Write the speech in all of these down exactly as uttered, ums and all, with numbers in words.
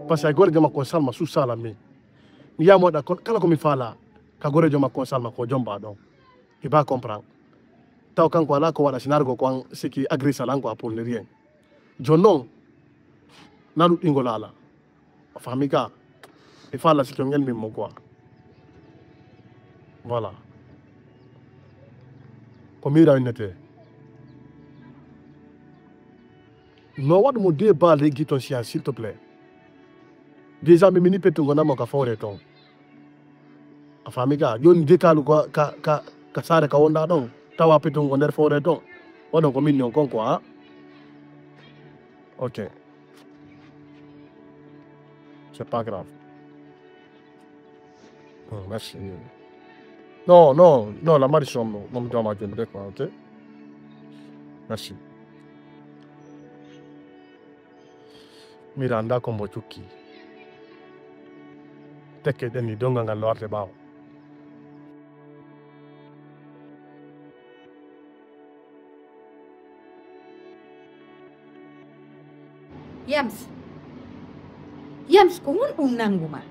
Parce que gorejo makko on Salma su sala mi. Mi yamo waɗa kala ko mi fala ka gorejo makko on Salma ko jomba ɗon. He ba comprendre. Taw kanko ala ko waɗa sinargo ko an siki agressal an ko a pour ne rien. Jon non na ɗuɗɗingol ala. A fami ka. E fala siki on elmin mo quoi. Voilà. Ko mira innete. No waɗu mo deux balles reggi ton siya s'il te plaît. Déjà mi mini pettugo namo ka fore ton. A fami ka joni de kalu ka ka ka ka sare ka wonda ɗon tawa pettugo nder fore ton. Waɗon ko min non kon quoi. Ok. C'est pas grave. Merci. Non, non, non, la marichon, non, non, non, non, ok. Merci. Mira anda ko mbo cukki. Tekke ɗen ni dongal ngal no arde ɓaawo. Yams, Yams, ko honɗum nanngu ma?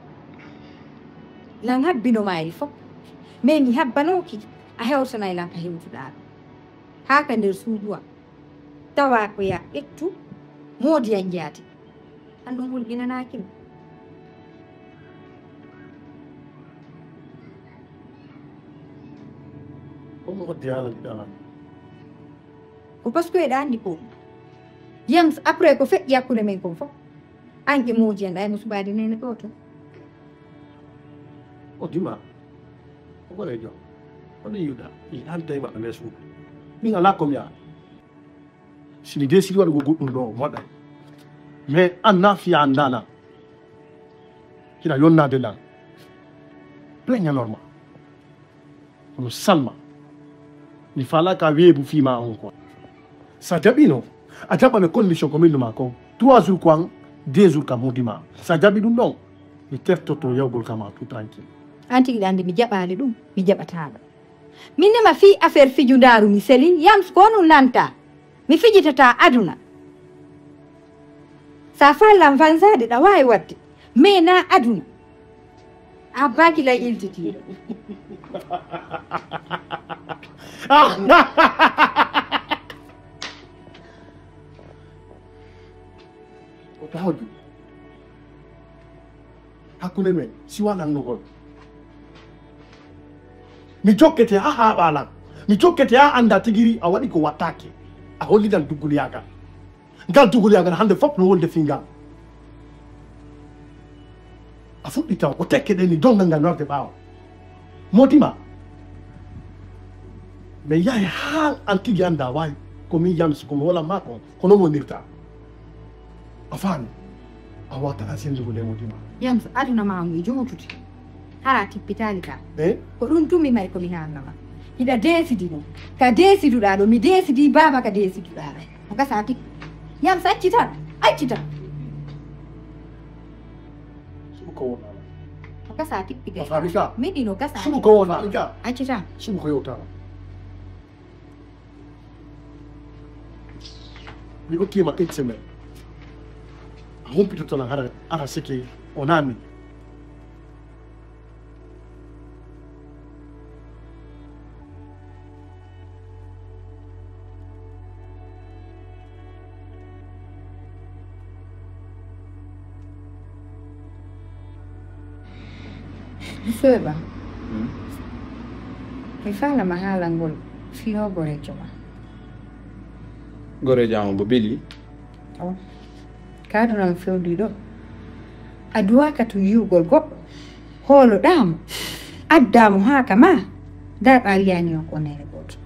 Lan habbino ma e fof. Mais mi habbanooki, a hewtanay lan ka hewtuɗaa ɗo. Haa ka nder suudu am. Tawa ko ya ƴettu moodi an jaati. An ɗum hulɓinanaaki ma. Ko mo hoddi haala mbiɗa lan. Ko parce que eɗa anndi ko yams après ko feƴƴi hakkunde men kon fof. An e moodi an ɗa e mo subaade nene ɗo to. O dima. O gore jo. O ni yuda. I hanta e maɓɓe mes fu. Min ala ko mi a. Si mi desidi waɗugo goɗɗum ɗo moɗa. Mais an na fiya andana. Kina yonnade lan. Pleña normal. Kono Salma, mi faalaka weebu fii ma on quoi. Sa jaɓino, a jaɓa le condition ko minnu ma kon. Trois jours ko an, deux jours ka modi ma. Sa jaɓi ɗum ɗon, mi tertoto yawgol ka ma tout tranquille. An tigi ɗa andi mi jaɓali ɗum, mi jaɓata ɗum. Min nema fii affaire fijundaaru mi selin, yams ko honum nanta. Mi fijitata aduna. Sa faallan fansaade ɗa waawi waɗde, mais na aduna. A bakilay iltitiiɗo. Ko tawde hakkunde men si wanannugol mi jokkete ha haaɓa lan mi jokkete ha annda tigiri a waɗi ko wattake a hollidan dugguliyaagal ngal dugguliyaagal hannde fof no wonde fii ngal a fuɗɗi taw ko tekke ɗen ni donngal ngal warde ɓaawo motima mais yahi haa an tigi annda wawi ko min yamsi ko mi wolan ma kon ko non wonirta a faami a wata a sendugo ley motima yamsi aduna ma ngu e jowtude hara tippitali ka eh ko ɗum tumi may ko mi haalnama hiɗa deesidi ɗum ka deesiduɗa ɗo mi deesidi baaba ka deesiduɗa ɗo o gasa a tippi yamsi acci tan acci tan suɓu ko wonala o gasa a tippi gay faami ka miɗino gasa suɓu ko wonala ka acci tan suɓu ko yewtala mi hokkima une semaine a humpitotono hara ara siki o nami Soyba, mi faalama haalangol fii oo goreejo ma. Goreejo am o bo bili. Ka aduna on fewndi ɗo, a duwaaka tun yi'ugol goɗɗo, hooloɗaa mo, addaa mo haa ka maa, darɗaa liyaani on ko neene gooto.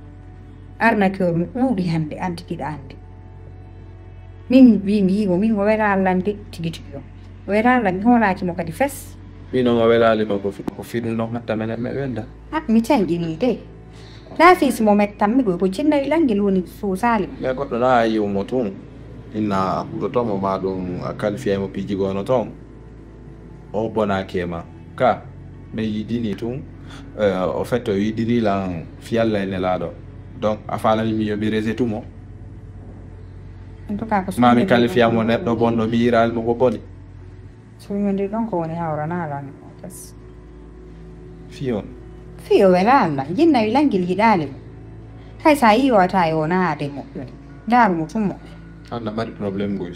Arnake'en mi ɗuuɗi hannde, an tigi ɗa anndi. Min mbii mi yii mo, min o welaa Alla nde tigi tigi on. O welaa Alla, mi hoolaaki mo kadi fes. Min on o welaali ma ko fii ɗum ɗon hatta menen mi wenda. Ah, mi canƴinii de. Naa fii si mo mettammi ɗo, ko jinnawi langel woni suusaali mo. Mais goɗɗo naa a yi'u mo tun, inna a huutoto mo maa ɗum a kalfiyay mo piiji goo no ton. O bonaaki e maa. Ka, mi yiɗini tun, eh, o fetto o yiɗiri lan fii Alla e Nelaaɗo. Donc, a faalani mi yo mi resetu mo. Maa mi kalifiya mo neɗɗo bonɗo mi yiɗaali mo ko boni. Ɗum wonde ɗon ko woni hawranaɗo an o gas. Fiyo. Fiyo wela Allah, jinna wi langil yiɗaali mo. Hay sa yiwata e o naade moƴƴude. Ndaaru mo tun moƴƴa. An na mari problème ngoy.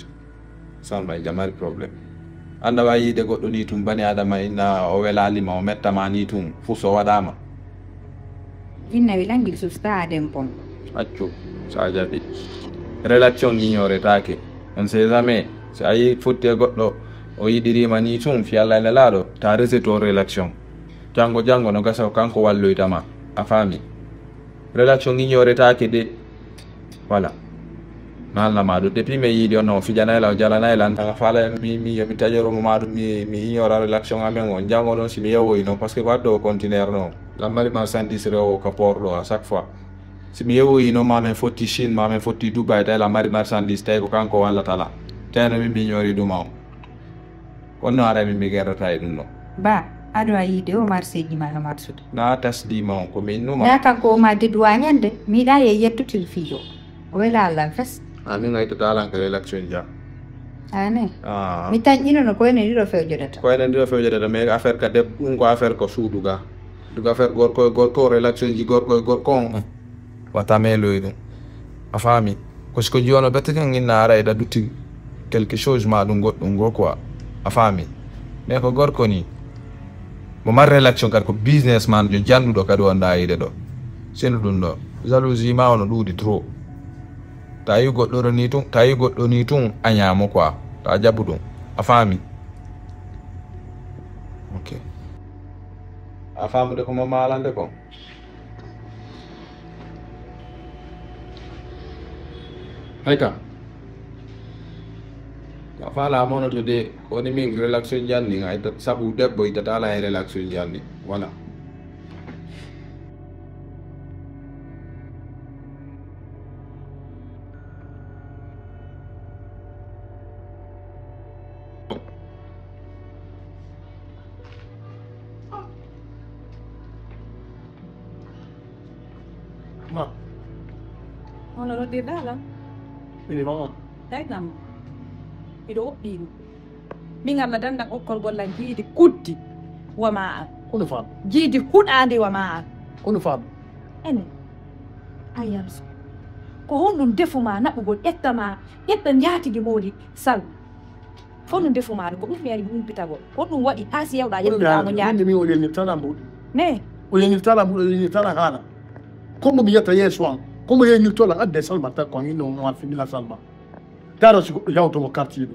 Salma ija mari problème. An na waawi yiide goɗɗo ni tun bani adama inna o welaali ma, o metta ma ni tun, fuu so waɗaama. Inna wi langil susta aden bon. Accu, sa jaɓi. Relation ignoretaake. On sait jamais. Si a yi fotti e goɗɗo, o yiɗiriima ni tun, fi Allah e Nelaaɗo, ta reset on relation. Janngo, janngo no gasa ko kanko walloyta ma. A faami? Relation ignoretaake de. Voilà. Mi haalna ma ɗum. Depuis mi yiidi on, o fijanay la, o jalanay la, an tan a faala mi, mi, yo mi tajoro mo ma ɗum, mi, mi ignora relation amen on. Janngo ɗon si mi yewoyi non, parce que ko addo o continuer non. Lammari marchandise rewo ka port ɗo à chaque fois. Si mi yewoyi non, ma min fotti Chine, ma min fotti Dubai, tawi lammari marchandise, tawi ko kanko wallata la. Tawi no min mi ignori ɗum on. Kono no ara min mi gerdata e ɗum ɗo. Ba, aɗo a yiide o marché ji ma no marsude. Na tasdi ma on ko min numa. Na kanko o ma dedu a ñande, mi yiɗa ye yettutil fijo. O wela Allah fes. A min ay to talan ka relaction ja. Ane. Ah. Mi tan ino no ko ene ɗiɗo fewjodata. Ko ene ɗiɗo fewjodata, mais affaire ka deb-, ɗum ko affaire ko suudu ga. Ɗum ko affaire gorko e gorko, relation ji gorko e gorko on. Wata meeloy ɗum. A faami? Ko si ko jiwano bette kan inna ara eɗa dutti quelque chose ma ɗum goɗɗum go quoi. A faami? Mais ko gorko ni. Mo mari relation kadi ko businessman jo jannuɗo kadi wonda yiide ɗo. Senu ɗum ɗo. Jalousie ma ono ɗuuɗi trop. Ta yi goɗɗo ɗo ni tun, ta yi goɗɗo ni tun a ñaamo quoi. Ta jaɓu ɗum. A faami? Ok. A faamude ko mo maalande ko? Hay ka. Ko a faala monoto de, woni min relaxo janni, ay ta-, sabu debbo itata ala e relaxo janni. Voilà. Ma. Hono noddirɗaa lan? Ini ma on. Tawi lan. Miɗo woɗɗii ɗum. Min Allah dandan okkorgol lan jiidi kuddi wa ma an. Kono faam. Jiidi huɗaandi wa ma an. Kono faam. Ene. Ayam. Ko honɗum defu ma naɓugol ƴetta ma, ƴetta njaatigi moodi sal. Fof no ndefu maaro ko ɗum mi ari humpitagol. Ko ɗum waɗi haa si yewɗa yettuɗa mo ñaami. Min o yelnirtala mbuɗu. Ne. O yelnirtala mbuɗu, o yelnirtala haala. Comme mi yetta yeeso am. Comme yelnirtola adde Salma tan ko hinno mo a findila Salma. Taro si goɗɗo yawto mo quartier ɗo.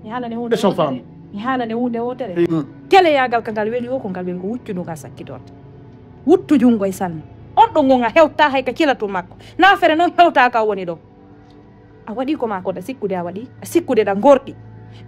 Mi haalane huunde. E son femme. Mi haalane huunde wootere. Mm. Keleyaagal ka ngal weli o ko ngal weli ko wuccudu ngal sakkitorta. Wuttu junngo e Salma. On ɗo ngonga hewta hay ka cilatu makko. Na fere noon hewta ka woni ɗo. A waɗi ko ma ko ɗa sikkude a waɗi, a sikkude ɗa gorɗi.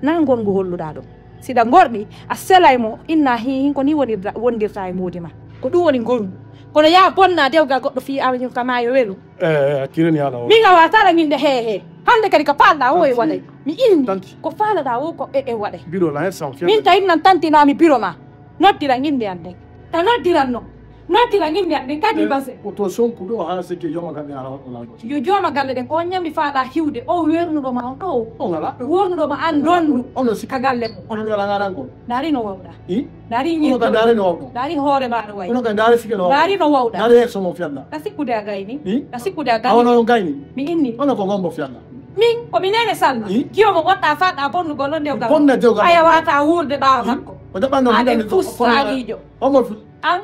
Na ngongu holluɗa ɗo. Si ɗa gorɗi, a selay mo, inna hi, hin ko ni wonirda-, wondirta e moodi ma. Ko ɗum woni ngolu. Kono ya bonna dewgal goɗɗo fii awa ñum ka maayo welu. Eh, eh, a kirani haala o. Min a wata ɗa ñinde he he. Hande kadi ka falɗa o e waɗay. Mi inni. Tanti. Ko falɗa o ko e, e waɗay. Biro la, eh, sans fier. Min tawi nan tanti na mi biro ma. Noddira ñinde an ɗen. Ta noddiran no. Noddira ñinde an ɗen kadi base. Ko to sonku ɗo haa sike jooma galle ara waɗo lan. Yo jooma galle ɗen ko ñambi faaɗa hiwde. O wernuɗo ma on ɗo. O ngala. Wernuɗo ma an dondu. Ono si ka galle mo. Ono ngala ngala ngol. Dari no wawɗa. I? Dari ñi. Ono ka dari no wawɗo. Dari hoore ma no wayi. Ono ka dari sike no wawɗo. Dari no wawɗa. Dari e somo fiyanna. Ka sikkude a gayni. I? Ka sikkude a gayni. Awono on gayni. Mi inni. Ono ko gombo fiyanna. Min, ko mi nene Salma. I? Kiyo mo goɗɗa faɗɗa bonnugol on dewgal. Bonna dewgal. Aya wata wuurde ɓaawo makko. O jaɓanno. Ani fussaalijo. Omo fu- An?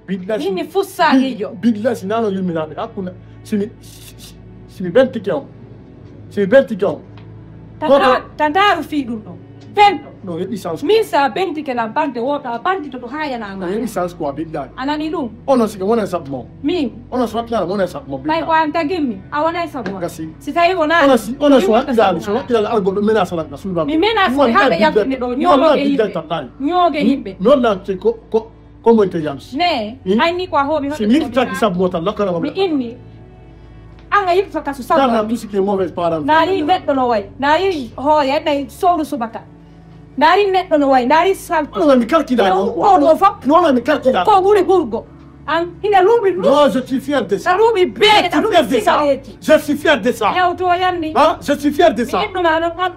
Billahi. Min mi fussaalijo. Billahi, si nano yumminaɓe. Hakkunde. Si mi, si, si, si mi bentike on. Si mi bentike on. Tata, tata rufi ɗum ɗo. Fento. No, heɓi sans. Min sa bentike lan bante wota bantito to hayana ma. No, heɓi sans quoi, billahi. Anani ɗum. Ono sike wona sabu mo. Min. Ono so waɗɗinaɗo wona sabu mo. Ɓay ko an tagimmi, a wonay sabu mo. Gasi. Si tawi wona. Ono si, ono so waɗɗinaɗo, so waɗɗinaɗo algol ɗo menace lan ka suudu am. Mi menace hande yakkinde ɗo, ñooge yimɓe. Ñooge yimɓe. Mi wonnan ko, ko, ko mo intelligence. Ne, ay ni ko a hoomi. Si mi taki sabu mo tan, lakkana mo. Mi inni. An a yimɓe ka su sabu. Kana tout ce qui est mauvais parent. Nari neɗɗo no way. Nari hoore, nari sowru subaka. Ndaari neɗɗo no wayi, ndaari salto. Onon mi kalkiɗaa ɗo. Oɗo fof. Onon mi kalkiɗaa. Ko ɓuri hurgo. An, hina luuɓi luuɓi. Non, je suis fier de ça. Ɗa luuɓi beeɗe, ɗa luuɓi sigareeti. Je suis fier de ça. Hewto yanni. Hein? Je suis fier de ça. Mi innuma noon on.